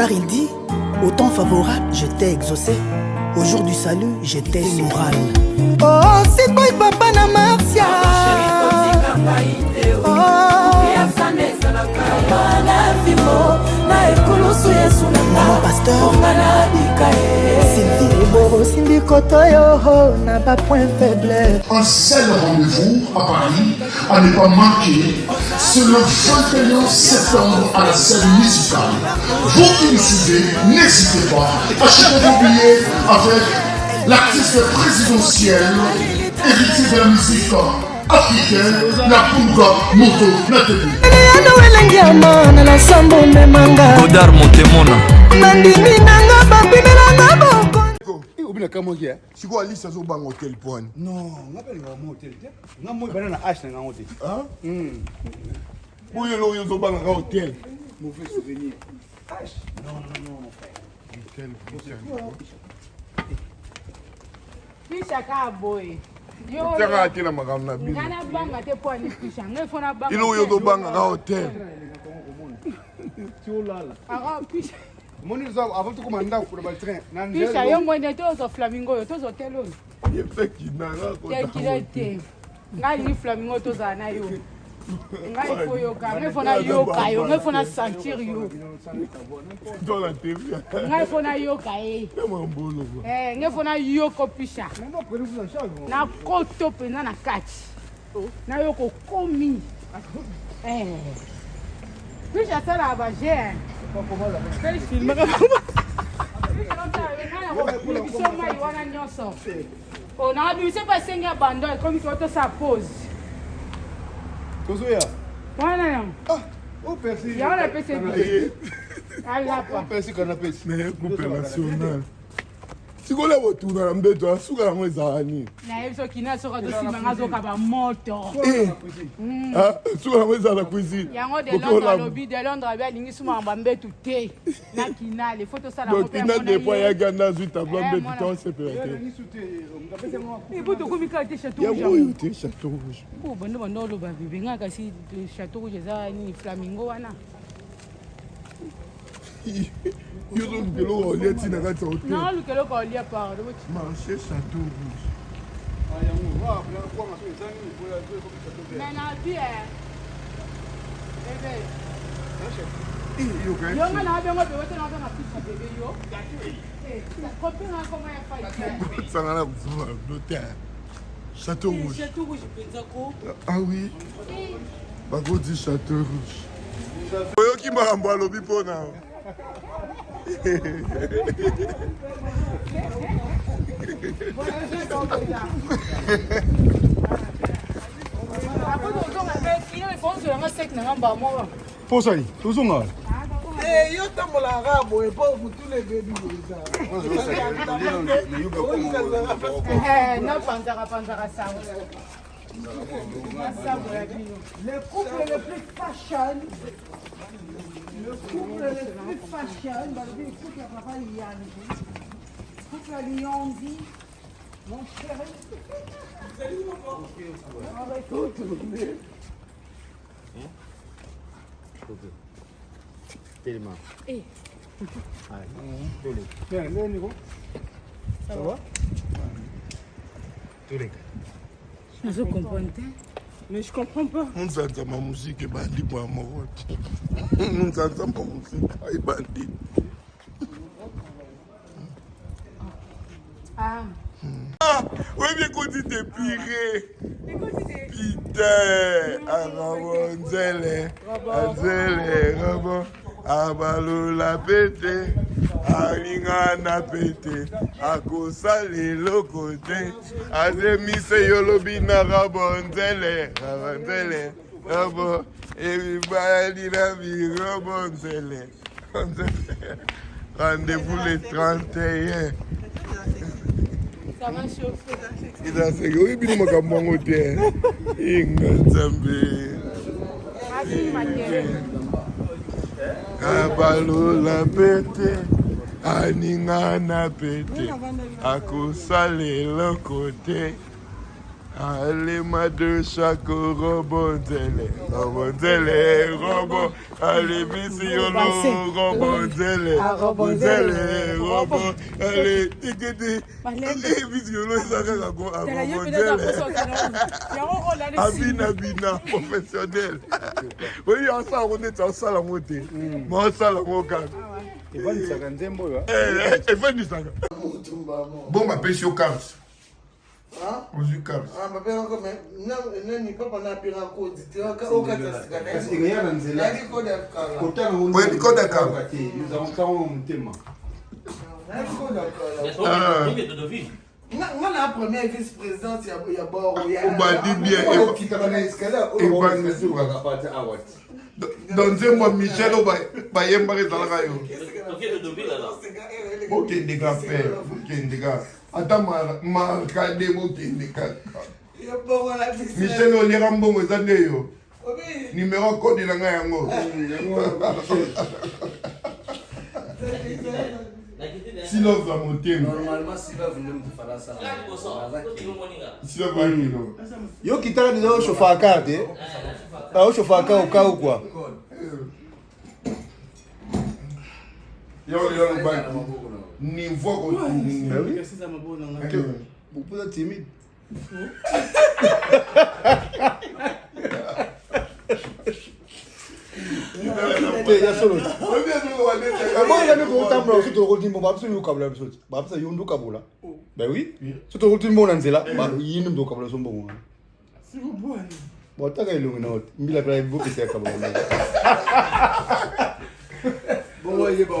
Car il dit, au temps favorable, je t'ai exaucé. Au jour du salut, je t'ai moral. Oh, c'est quoi papa na Marcia? Oh. Maman pasteur, Sylvie osimbi koto yo na ba point faible. Un seul rendez-vous à Paris à ne pas manquer, c'est le 21 septembre à la scène musicale. Vous qui nous suivez, n'hésitez pas, achetez vos billets avec l'artiste présidentiel, héritier de la musique africaine, la Punga Moto Natebu. Eyano elengi ya mana na sambo memanga Godard Montemona. Nandimi nanga bapimelanga boko. Obina kamwaki eh? Sikoyo Alice azobanga hotel poani. Non, nga mpe alingaka mo hotel te. Nga moi bana na H na ngango te. Boye eloko yo ozobangaka hotel. Mauvais souvenir. H. Non, non, non, mon frère. Hotel, hotel. Pisha kaka boye. Yo Tiaka te na makambo na bino. Nga nabanga te mpo ani pisha. Ngai fo nabanga. Eloko yo ozobangaka hotel. Ti olala. Aka pisha. Moni toza avant tokoma ndako na ba train. Na nzela. Pisha yo mwene tozwa flamingo oyo tozwa hotel oyo. Ye mpe kinanga Te kila te. Ngai alingi flamingo tozala na yo. Ngai fo yoka, ngai fo nayoka yo, ngai fo na sentir yo. Dans la TV. Ngai fo nayoka ye. Eh, ngai fo nayoka pisha. Na koto mpenza na kati. Nayoka okomi. Eh. Pisha asalaka ba je. Biso mai wana nyonso. Oh, na bimisi mpe asengi abandon ekomi ko tosala pause. Tozoya. Wana yango. Ah, oh merci. Yango napesi alapa. Oh merci kana pesi. Mais coupe nationale. Sikoyo botuna na mbeto asuka yango ezala nini? Nayebi soki na soki azosimba nga azoka bamoto. Suka yango ezala na cuisine. Yango de Londres alobi de Londres alobi alingi suma bambetu te. Na kinale faut tosala Donc tina depuis ayaki anda azwi tableau ya mbetu to osepela te. Ibutu okomi kaka te Château Rouge. Yango oyo te Château Rouge. Oh bando bando oloba bebe nga kasi Château Rouge eza nini flamingo wana. Yo ozoluka eloko olia ti na kati ya hotel. Naoluka eloko olia pardon. Marché Château Rouge. Mais na bi eh. Bebe. Yo nga na bengo bebe te na benga pizza bebe yo. Eh, comprends comment ya fight. Sanga na kuzuma l'hôtel. Château Rouge. Château Rouge penza ko. Ah oui. Bakoti Château Rouge. Oyoki makambo alobi mpona. Posani, tozonga. Eh, yo tambolaka kaka boye mpo motuna ebebi boye napanzaka panzaka sango. Le couple le plus fashion, le couple le plus fashion, balobi couple ya papa Liyanzi, couple ya Liyanzi, mon chéri. Telema. Eh. Ça va? Toleka. Nazo comprendre te. Mais je comprends pas. Munzanza ma musique ebandi mwa moko te. Munzanza ma musique ebandi. Ah. Ah, oyebi ekoti te pire. Putain, arabo nzele, nzele robo, abalola pete, alingana pete, akosala eloko te, azemise yo lobi na robo nzele, robo nzele, robo, everybody love you, robo nzele, nzele. Rendez-vous le 31. Ça va chauffer. Eza seke oyebi no makambo yango te. Inga Nzambe. Abalola pete, aningana pete, akosala eloko te. Alema de chaque robonzele, robonzele, robo, allez bisi yolo, robonzele, bonzele, robo, allez tikiti, bisi yolo eza kaka ko robonzele. Abina bina professionnel. Oyi asala ngo neti asala ngo te, ma asala ngo kaka. Evandisaka nzembo oyo. Evandisaka. Bon bapesi yo carte. ozwi carte oyebi code ya kala nga na première vice présidente ya bord obandi bien donc nzembo ya michel oyo bayembaka ezalaka yo bokende ka pere bokende ka ata markade bokende kaka michel oliaka mbongo eza nde yo numero kode na ngai yango silove ya motema silove ya kilo yo kitaka deja oshofaka kar te oshofaka okau kua Yo lelo lobaki niveau kotunga. Bopoza timide. Te ya solo. Boya nde tokotambola biso tokoti mbongo babiso yo kabola biso babisa yo nde okabola. Ben oui. So tokoti mbongo na nzela ye nde moto okabola biso mbongo wana. Botaka elongi na yo mbila pela bopesa ya kabola mbongo. Bongo yeba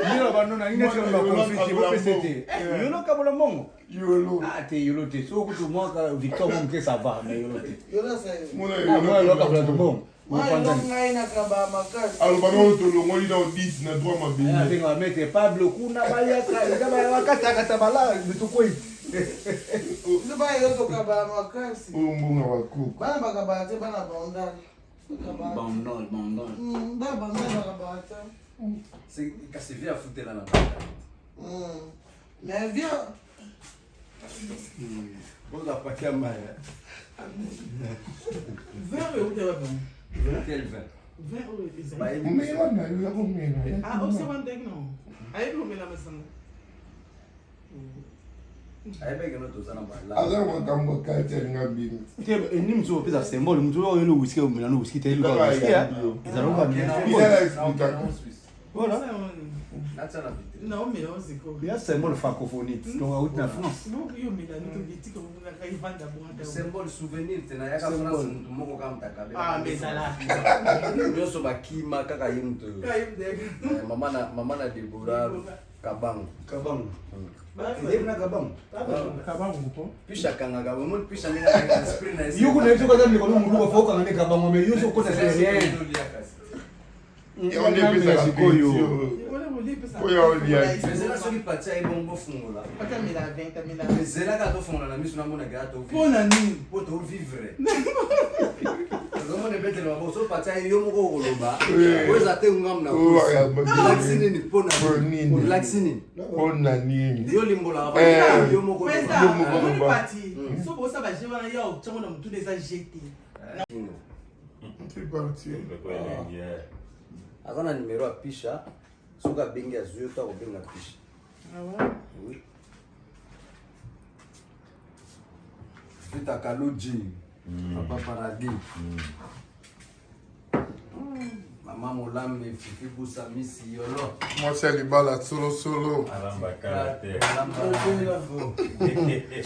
mbila bando na ngai tika ba conflit te bopesa te. Yolo kabola mbongo. Yolo. Ah te yolo te. Soki kutu mwaka Victor mo moke ça va mais yolo te. Yolo ça Ah mwana yolo kabola mbongo. ngai nakaba makasi alobaka oyo tolongoli na 10 na droit mabele abenga maître Pablo kuna bayaka eza bakatakata bala bitukoi biso bana yo tokaba makasi oyo mbongo ya bakoko bana bakabaka te bana bandal bandal bandal bana bandal bakabaka te kasi vie afutela na mais vie Boza paki ya mai. Vin oyo euta wapi? Quel vin? Vin oyo ezali. Omela na yo ya komela. Ah, osala ndenge no. Ayebi komela masanga. Ayebaki no toza na bala. Aza makambo ya kati alinga bino. Te ni mosusu opesa symbole motu oyo oyeli whisky omela no whisky te eluka whisky ezala oka Voilà. Ya symbole francophonie. Donc auti na France. Symbole souvenir te nayaka France mutu moko kaka mutu akabela. Nyonso bakima kaka ye mutu. Mama na mama na Deborah Kabangu. Kabangu. Ezali na Kabangu. Kabangu po. Pisha kangaka omoni pisha ndenge esprit na ye. Yo kuna biso kaza ndeko no muluka fo kanga nde Kabangu mais yo so kota c'est rien. Yango nde epesaka sikoyo. Oyo olia. Ezela soki pati aye bongo bofungola. Ezela kaka tofungola na miso namona kaka to. Mpo na nini? Mpo to vivre. Ozomona ebetela maboko soki pati aye yo moko okoloba. Oyo eza te ngamu na olakisi nini mpo na nini? Olakisi nini? Mpo na nini? Yo limbolaka yo moko. Yo moko loba. Pati soki osala ba jeu wana ya otyango na motu eza jete. C'est parti. Aza na numero ya Pisha, soki abengi azwi yo to akobenga Pisha. Ah ouais? Oui. Vita Kaluji, Papa Paradis. Mama Molambe, Fifi Busa, Missy Yolo. Mwasi ya libala solosolo.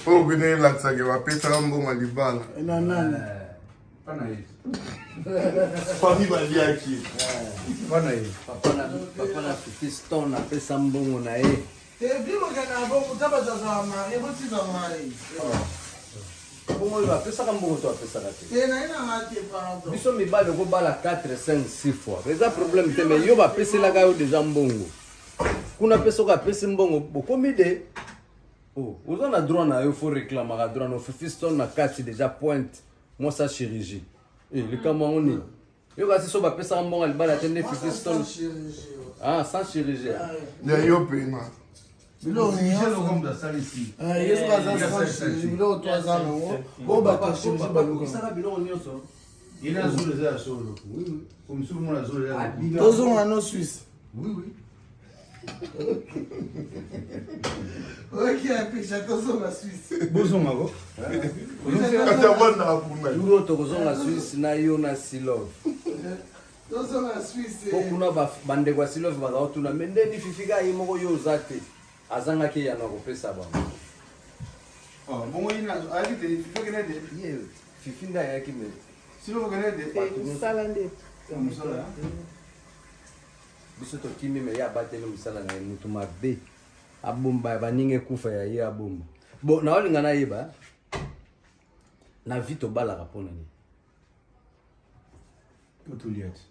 Oyo bino elakisaka bapesaka mbongo ya libala. Na nani? Famille baliaki. Papa na Fifi Stone apesa mbongo na ye. Te bino kaka bongo ta bato azala marie botika ngai. Bongo oyo apesaka mbongo to apesaka te? Te na ye na ngai te pardon. Biso mibali okobala 4 5 6 fois. Eza problème te mais yo bapeselaka yo deja mbongo. Kuna pe soki apesi mbongo bokomi de oh, oza na droit na yo faut réclamaka droit na Fifi Stone na kati deja pointe mwasi ya chirurgie. Eh, likambo yango nini? Yo kasi so bapesaka mbongo ya libala te nde Fifi Stone. Ah, sans chirurgie. Ya yo pena. Biloko nyonso. Eh, ye soki aza sans chirurgie, biloko to aza nango, oyo bato ya chirurgie balukaka. Biloko nyonso. Ye na zolo eza ya solo. Oui oui. Comme mona zolo ya. Tozonga no Suisse. Oui oui. Ok, apisha tozonga Suisse. Bozonga ko? Kasi avandaka kuna. Jour oyo tokozonga Suisse na yo na Silove. Tozonga Suisse. Po kuna bandeko ya Silove baza kotuna me ndeni Fifi kaka ye moko yo oza te. Azangaki eyano ya kopesa bango. Oh, bongo ye na ayaki te Fifi akende te. Ye Fifi nde ayaki me. Silove akende te. Mosala nde. Mosala. Biso tokimi me ye abateli mosala na ye mutu mabe abomba ya baninga ekufa ya ye abomba. Bon, naolinga nayeba na vie tobalaka mpo na nini? Po tolia te.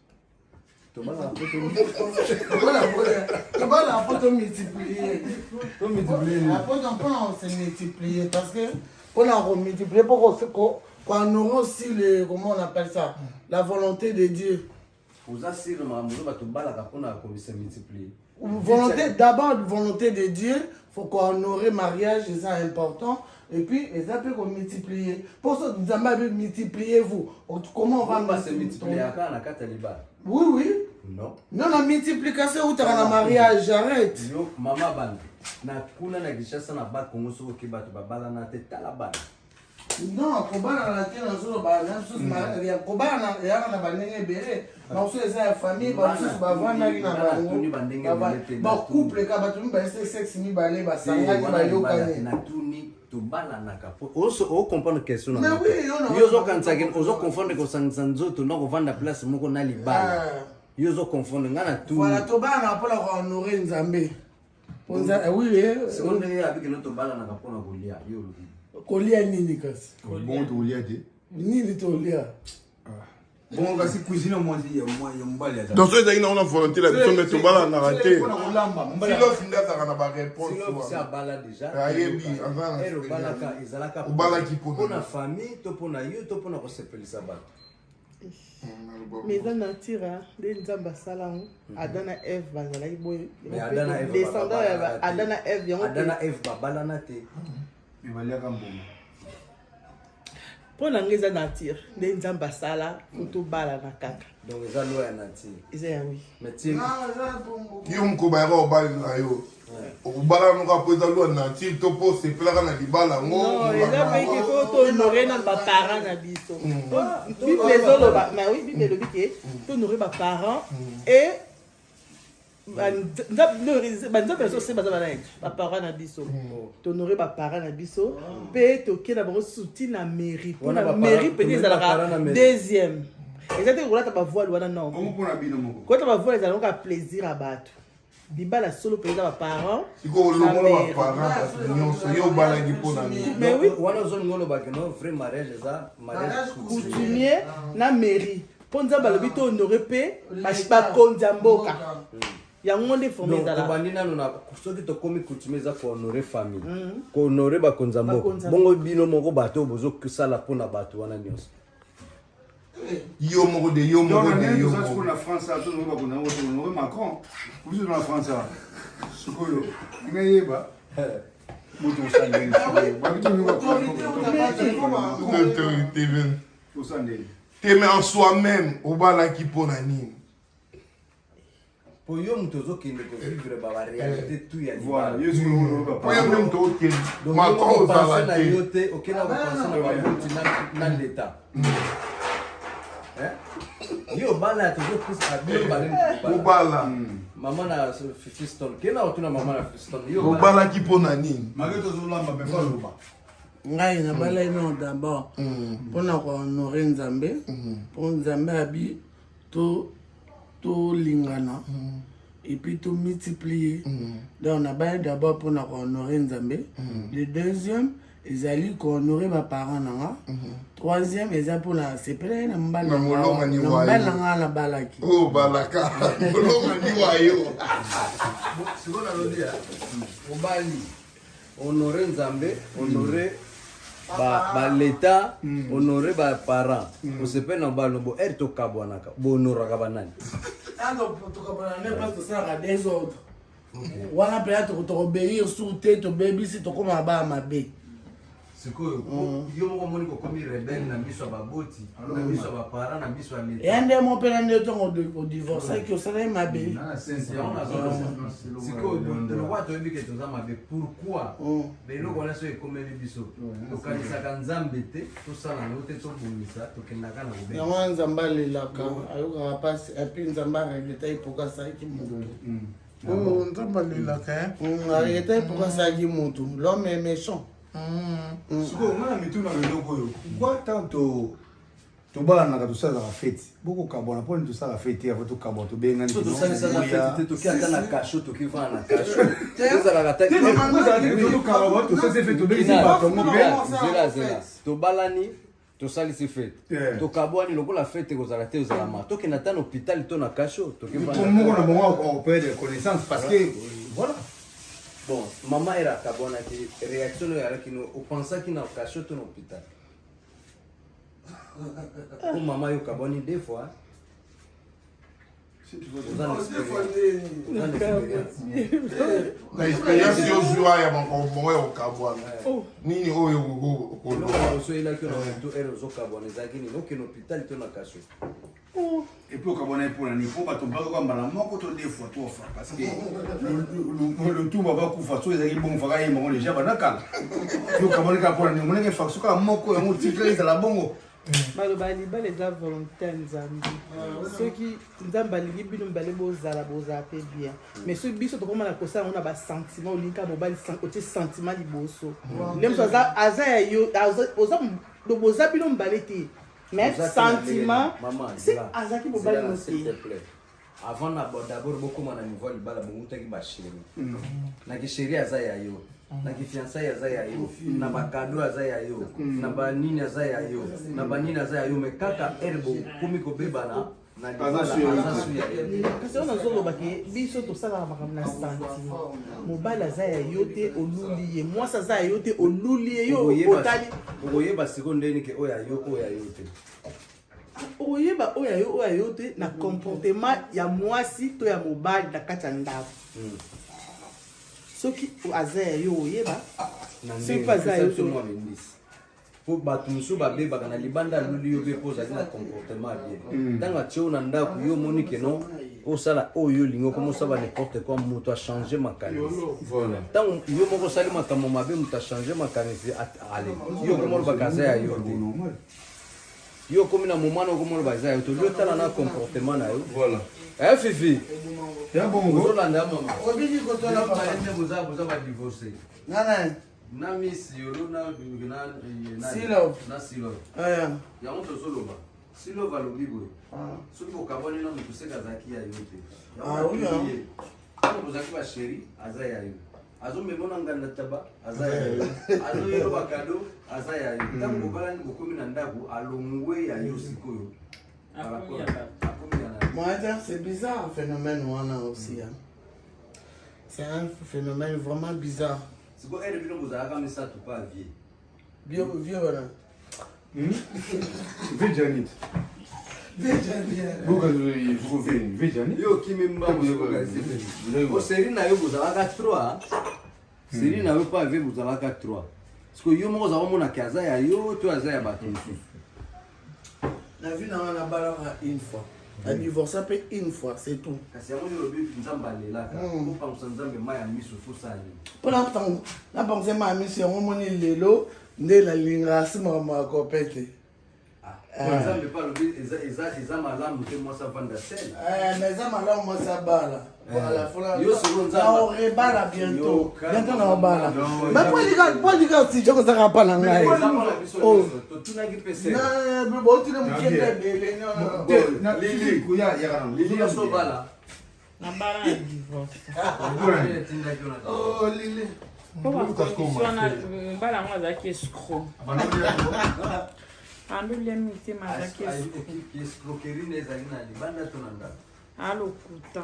Tobalaka mpo Tobalaka mpo tomultiplier. Tomultiplier. Mpona se multiplier parce que mpona komultiplier mpo kohonorer aussi le comment on appelle ça la volonté de Dieu. Oza sire makambo ozo bato balaka mpona komisa multiplier. Volonté, d'abord volonté de Dieu, faut qu'on mariage, c'est important. Et puis, les a qu'on multiplier. Pour ça, nous avons multipliez-vous. Comment on va se multiplier à la carte libala? Oui, oui. Non. Non, la multiplication, où tu as un mariage, j'arrête. Yo, maman bana. Na kuna na Kinshasa na ba Congo soko ke bato babala na te tala bana. Non, kobala na te nazoloba na mosusu kobala eyaka na bandenge ebele bamosusu eza ya famille bamosusu bavandaki na bango bacouple ka bato mibale se sexe mibale basangani bayokani natuni tobalanaka po ocomprendre question na yo ozokanisaki ozoconfondre kosangisa nzoto na kovanda place moko na libala yo ozoconfondre ngai natuni voilà tobalanaka mpona kohonore nzambe oui sikoyo ndenge abikino tobalanaka mpona kolia yo olobi kolia nini kasi bongo tokolia te nini tolia bongo kasi cuisine mwasi ya mobali aza donc soki ezalaki nango na volonté na biso me tobalanaka te kolamba silofi nde azalaka na baréponse abala déjà ayebi obalaka ezalaka obalaki mpona famille to mpona yo to mpona kosepelisa bato Mais eza nature nde nzambe asala yango Adam na Eve bazalaki boye descendant ya Adam na Eve yango Adam na Eve babalana te mais baliaka mbuma mpo na ngai eza nature nde nzambe asala po tobalana kaka donc eza loi ya nature eza ya wi yo mokoba yaka obalela yo okobala noka mpo eza loi nature to mpo osepelaka na libala yango eza mpe fo tohonore na baparent na biso bible ezoloba ma oui bible elobi ke tohonore baparent et banzambe biso se baza bana baparent na biso tohonore baparent na biso mpe tokei na bango suti na mairie mpona mairie mpenza ezalaka deuxième eza te kolata bavoile wana non kolata bavoile ezalaka kaka plaisir ya bato libala solo mpenza baparent sikoyo olongola baparent bato nyonso yo obalaki mpona nini mais oui wana ozolinga olobaki no vrai mariage eza mariage coutumier na mairie mpo nzambe alobi to honore mpe bakonzi ya mboka yango nde forme ezala tobandi nano na soki tokomi coutumier eza kohonore famille kohonore bakonzi ya mboka bongo bino moko bato oyo bozosala mpona bato wana nyonso yo moko de yo moko de yo moko na France to no bakona ngo to no Macron biso na France sikoyo ngayeba moto osandeli autorité osandeli te mais en soi-même obalaki mpo na nini po yo moto ozokende kovivre baréalité tout ya po yo nde moto okende Macron ozala na yo te okenda kopense na baboti na leta yo obala tozopusa bino obala mama na Fiston kenda otuna mama na Fiston yo obalaki mpo na nini malgré tozolamba mais faloba ngai nabalaki nano d'abord mpona kohonore nzambe mpo nzambe abi tolingana et puis tomultiplier. Donc nabalaki d'abord mpona kohonore nzambe. Le deuxième ezali kohonore baparent na nga. Troisième eza mpona sepelaki na mobali na nga nabalaki. Obalaka molongani wa yo. Sikoyo nalobi ya mobali honore nzambe, honore ba leta, honore ba parent. Osepeli na mobali no bo ere tokabwanaka bohonoraka banani? Tokabwana ne place tosalaka désordre. Wana mpenza tokobeir sur te, tobebisi, tokomaka baa mabe. Sikoyo yo moko omoni kokomi rebelle na miso ya baboti, na miso ya baparent, na miso ya leta. Eya nde mo mpe na nde ntongo odivorcaki osalaki mabe. Yango nazoloba sikoyo, lokola toyebi ke toza mabe, pourquoi beloko wana soki ekomeli biso tokanisaka Nzambe te, tosala yango te, tobongisa, tokendaka na kobeba? Yango wana Nzambe alelaka, ayokaka mpasi, et puis Nzambe aregreta epoka asalaki moto. Oh, Nzambe alelaka. Aregreta epoka asalaki moto. L'homme est méchant. Sikoyo nga na mituna eloko oyo: pourquoi tant tobalanaka tosalaka fête, bokokabwana, mponi tosalaka fête te avant tokabwana, tobengani? So tosalisaka fête te, toki ata na cachot, tokivana na cachot, tozalaka ta Tosalisi fête, tobengisi bato yango mpe. Zela, zela, tobalani, tosalisi fête, tokabwani, lokola fête ekozala te, ozala ma tokende ata na hôpital to na cachot. Moko na bango akoperdre connaissance parce que voilà. Bon, mama ere akabwanaki, réaction oyo ayalaki, no opensaki na cachot to na hôpital? Po mama yo okabwani deux fois, oza na expérience, oza na expérience. Na expérience yo ozwa ya makambo ya kokabwana, nini oyo Eloko okoloba? liboso oyelaki yo na motu ere ozokabwana ezalaki nini? Okende hôpital to na cachot? Et puis okabwana mpona nini? Mpo bato mpaka mbala moko to deux fois, trois fois, parce que lutumba bakufa so ezalaki bongo, faka yemba ngo déjà banda kala. Yo okabwana kaka mpona nini? Omonaki faction kaka moko yango tikala ezala bongo. Baloba libala eza volonté ya Nzambe. Soki Nzambe alingi bino mibale bozala, bozala mpe bien. Mais soki biso tokóma na kosala yango na basentiment, olingi kaka mobali, otie sentiment liboso, nde moto aza ya yo, boza bino mibale te, mais sentiment si azalaki mobali no te. Avant na d'abord bokóma na niveau ya libala, bowutaki bachéri. Na kichéri aza ya yo, na kifiançailles aza ya yo, na bacadeau aza ya yo, na banini aza ya yo, na banini aza ya yo, mais kaka ere bokomi kobebana na libala, aza su ya yo. Kasi oyo nazoloba ke biso tosalaka makambo na sentiment. Mobali aza ya yo te, oluli ye. Mwasi aza ya yo te, oluli ye. Yo otali. Okoyeba sikoyo ndeni ke oyo ya yo, oyo ya yo te? Okoyeba oyo ya yo, oyo ya yo te na comportement ya mwasi to ya mobali na kati ya ndako. Soki aza ya yo, oyeba. Soki mpe aza ya yo te. Po bato mosusu babebaka na libanda, aluli yo be mpo ozali na comportement ya bien. Ntango atie yo na ndako, yo omoni ke non, osala oyo olingi, okoma osala n'importe quoi, moto achange makanisi. Ntango yo moko osali makambo mabe, moto achange makanisi, ale yo okoma olobaka aza ya yo te. Yo okomi na moment na okoma oloba eza ya yo te, otala na comportement na yo. Eh, Fifi, ozolanda ya mama nde boza badivorce na Miss Yolo na Silove. Na Silove. Yango tozoloba, Silove alobi boye: soki bokabwani na moto, seka azalaki ya yo te. Ntango bozalaki bachéri, aza ya yo, azomema na nganda taba, aza ya yo, azoyelo bacadeau, aza ya yo. Ntango bobalani, bokomi na ndako, alongwe ya yo sikoyo. Moi, c'est bizarre, phénomène wana aussi. Hein. C'est un phénomène vraiment bizarre. Sikoyo ere bino bozalaka misato pa vie. Vieux, vieux wana. Vejani. Vejani. Yo okimi mbangu. Sikoyo série na yo bozalaka 3, série na yo pa vie bozalaka 3. Sikoyo yo moko ozala omonaki aza ya yo to aza ya bato mosusu? Na vie na nga, nabalaka une fois, na divorce mpe une fois, c'est tout. Kasi yango nde olobi Nzambe alelaka. Opangusa Nzambe mai ya miso, fosala nini? Mpona ntango napangisa mai ya miso, yango omoni lelo nde nalingaka si makambo ya kope te. Nzambe mpe alobi eza malamu te mwasi avanda seul. Mais eza malamu mwasi abala. Yo sikoyo Nzambe- Naorebala bientôt, bientôt naobala. Mais po studio kozaka mpa na ngai. Totunaki mpe se. Botuna mokiende ebele. Lili, yo obala? Nabala na divorce. Oh, Lili. Mpo bacondition wana, mobali yango azalaki escroc, andolia mitema, azalaki escroc. Escroquerie nde ezali na libanda to na ndako? Alokuta.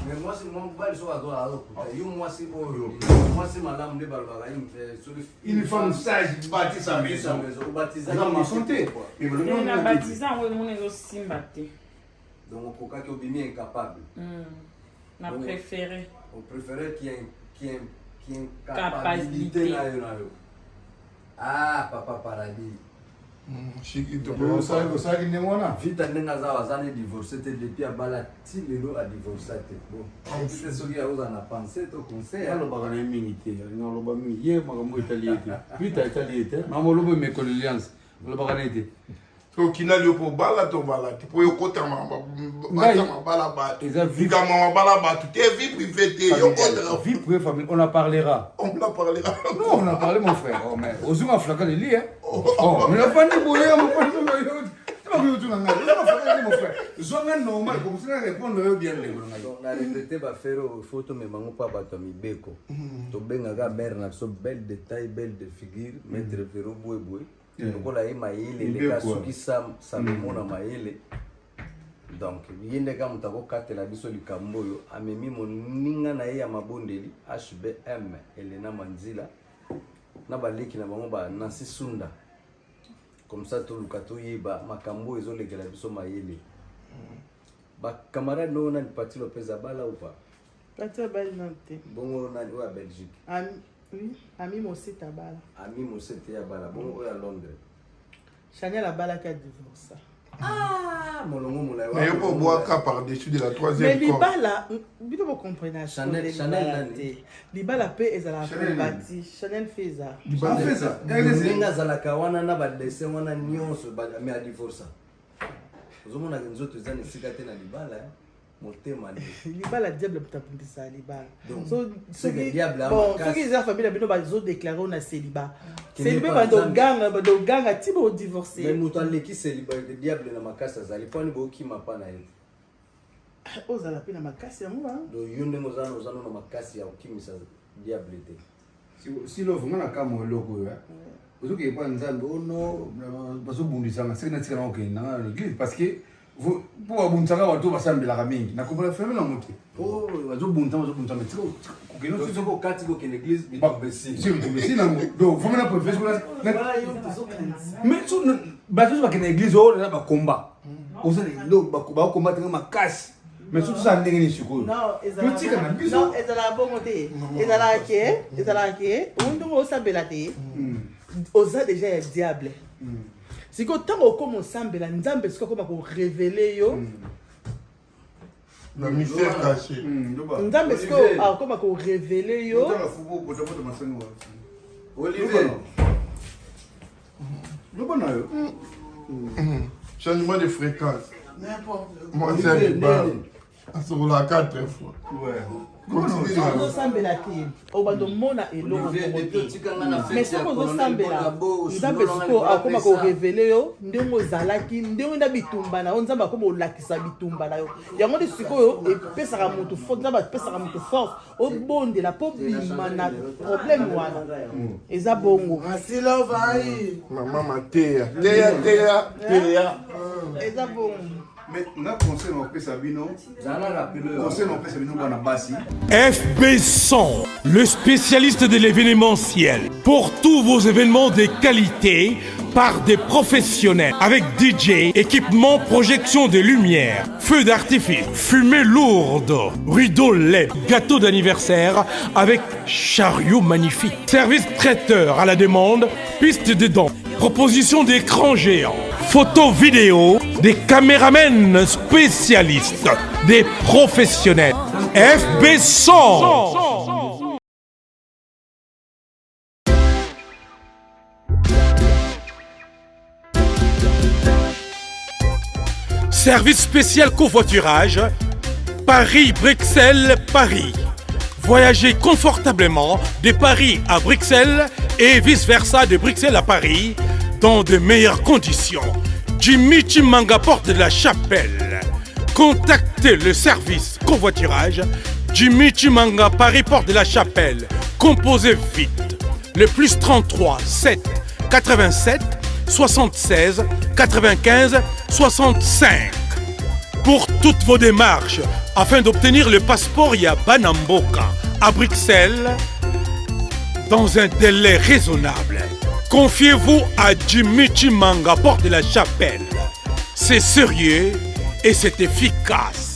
Mais mwasi, mobali soki azokuta yo, mwasi oyo, mwasi malamu nde balobaka soki Une femme sage bâtit sa maison. Oza maçon te. Na baptise yango, emona ezosimba te. Donc okokaki, obimi incapable. Na préféré. O préféré qui qui qui incapacité na yo na yo. Ah papa paradis. Osalaki ndenge wana vita ndenge aza aza ne divorce te depuis abala ti lelo adivorsa te bon te soki akozala na pense to conseil alobaka na ye mingi te alinga aloba mingi ye makambo etali ye te vita etali ye te makambo oloba mes condoléances olobaka na ye te. Okinali yo mpo obala to obala te, mpo yo okota mabala bato, likambo mabala bato te, vie privée te, yo okotaka. Vie privée famille, on en parlera. On en parlera. Non, on en parle, mon frère. Oh, mais ozunga flaka leli, hein. Oh, mais afandi boye, mofandi na ngai, mon frère, zwanga normal comme ça, répondre yo bien, ndeko na ngai. Na regrete bafere oyo, faut tomema ngo mpa bato ya mibeko. Tobengaka mare na biso, belle de taille, belle de figure, maître Vero Bwebwe, lokola ye mayele eleka soki Salomo na mayele. Donc ye nde kaka moto akokatela biso likambo oyo. Amemi moninga na ye ya mabondeli HBM Elena Manzila na baleki na bango ba Nancy Sunda, comme ça toluka toyeba makambo oyo ezolekela biso mayele. Bacamarade noo nani? Pati Lopez abala ou pas? Pati abali nano te. Bongo nani oyo ya Belgique? Ami, oui, Ami Mosete abala. Ami Mosete abala. Bongo oyo ya Londres? Chanel abalaki, adivorsa. Ah, molongo molai. Mais yo mpo obwaka par-dessus de la Mais troisième corde. libala, bino bocomprena. Chanel- Chanel nani? Te, libala mpe ezalaka Chanel nani? kombati. Chanel Feza. Feza. Ndenge azalaka wana na badessin wana nyonso, mais adivorsa. Ozomonaka nzoto eza na esika te na libala, eh. Motema nde. Libala, diable moto abundisaka libala. Donc, So- c'est que soki diable a bon, makasi. soki eza famille na bino, bazodéclare oyo na célibat. Kende Célibat, pa bandoganga, bandoganga ti bodivorce. Mais moto aleki célibat, diable na makasi azali mponi bokima mpa na ye. Ozala mpe na makasi yango ba. Donc yo ndenge oza na, oza nano makasi ya kokimisa diable te. Silove nga na kamwa eloko oyo ozokende mpa Nzambe ono bazobundisanga, seki natika na okende nanga na église, parce que mpo babundisaka bato basambelaka mingi. Nakomona phénomène yango te, po bazobundisa, bazobundisa, mais tika kokende. Soki okati kokende église, bitumba esili. Si bitumba esili nango, donc vraiment na préférence, mais so bato nyonso bakende na église oyo na bakomba, oza na eloko bakomba tenga makasi, mais surtout ça ndenge nini sikoyo? Non, totika na biso. Non, ezalaka bongo te. Ezalaka ke, ezalaka ke oyo ndenge osambela te, oza déjà ya diable. Sikoyo ntango okóma osambela Nzambe, sikoyo akóma korévéler yo. Le mystère caché. Nzambe sikoyo akóma korévéler yo. Olivier. Loba na yo. Changement de fréquence. N'importe. Moi, c'est un bar. Asokola quatre fois. Continue. Soki ozosambela te, obanda omona eloko Olivier, moko depuis te. otikanga na Mais fête soki ya colonel ozosambela Bonabo, Nzambe osundola sikoyo nga akóma libala. korévéler yo ndenge ozalaki, ndenge na bitumba na yo. Nzambe akóma olakisa bitumba na yo. Yango nde sikoyo epesaka motu force. Nzambe apesaka motu force obondela mpo bima na problème wana. Eza bongo. Asilove ai. Mama mateya. Teya, teya, teya. Eza bongo. Mais nga conseil na opesa bino, Zala rapide. conseil na opesa bino bana basi. FB 100, le spécialiste de l'événementiel. Pour tous vos événements de qualité, par des professionnels. Avec DJ, équipement, projection de lumière, feux d'artifice, fumée lourde, rideau LED, gâteau d'anniversaire avec chariot magnifique. Service traiteur à la demande, piste de danse, proposition d'écran géant, photos vidéo, des caméramens spécialistes, des professionnels. FB 100. Service spécial covoiturage, Paris-Bruxelles, Paris. Voyagez confortablement de Paris à Bruxelles et vice-versa de Bruxelles à Paris dans de meilleures conditions. Jimmy Chimanga, porte de la Chapelle. Contactez le service covoiturage Jimmy Chimanga, Paris, porte de la Chapelle. Composez vite. Le plus 33 7 87 76 95 65 pour toutes vos démarches afin d'obtenir le passeport ya bana mboka à Bruxelles dans un délai raisonnable. Confiez-vous à Jimmy Chimanga, porte de la Chapelle. C'est sérieux et c'est efficace.